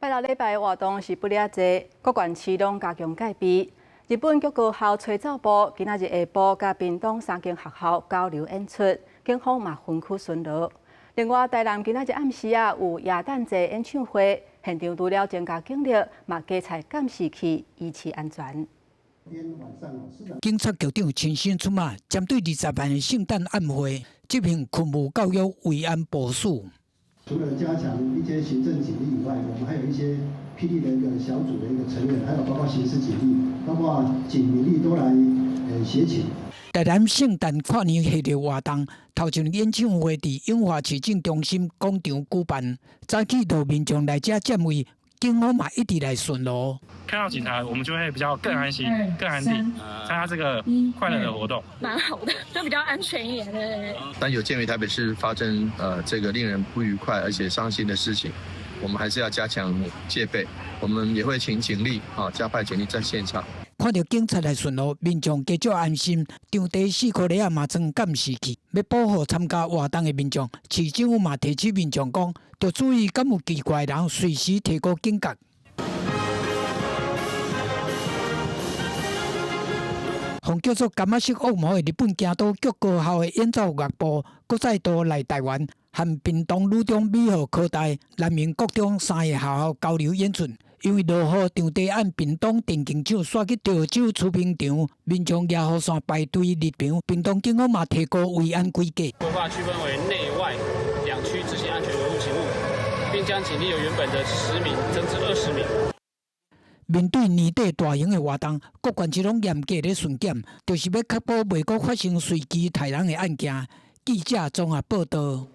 拜六禮拜活動是不離濟，各縣市攏加強戒備。日本菊高校吹奏部今仔日下晡佮屏東三間學校交流演出，警方嘛分區巡邏。另外，台南今仔日暗時啊有耶誕節演唱會，現場除了增加警力，嘛加設監視器維持安全。警察局長親身出馬，針對20萬的聖誕晚會執行勤務教育維安部署。除了加強一些行政警力以外，我們還有一些霹靂的一個小組的一個成員，還有包括刑事警力，包括警民力都來協勤。台南聖誕跨年系列活動，頭一場演唱會佇永華市政中心廣場舉辦，早起就民眾來遮佔位，警方嘛一直來巡邏。看到警察，我們就會比較更安心、更安定，參加這個快樂的活動。蠻好的，就比較安全一點。對。但有鑑於台北市發生這個令人不愉快而且傷心的事情，我們還是要加強戒備。我們也會請警力啊，加派警力在現場。看著警察來巡邏，民眾加少安心。場地四箍犁仔嘛裝監視器，欲保護參加活動的民眾。市長嘛提醒民眾講，著注意敢有奇怪人，隨時提高警覺。予叫做柑仔色惡魔的日本京都菊高校的演奏樂部，閣再度來台灣，和屏東女中、美和科大、南明國中三个學校交流演出。因為落雨，場地按屏東電競場徙去潮州儲兵場，民眾舉雨傘排隊入場。屏東警方嘛提高維安規格。規劃區分為內外兩區執行安全維護勤務，並將警力由原本的10名增至20名。面對年底大型的活動，各縣市攏嚴格咧巡檢，就是欲確保袂閣發生隨機刣人的案件。記者綜合報導。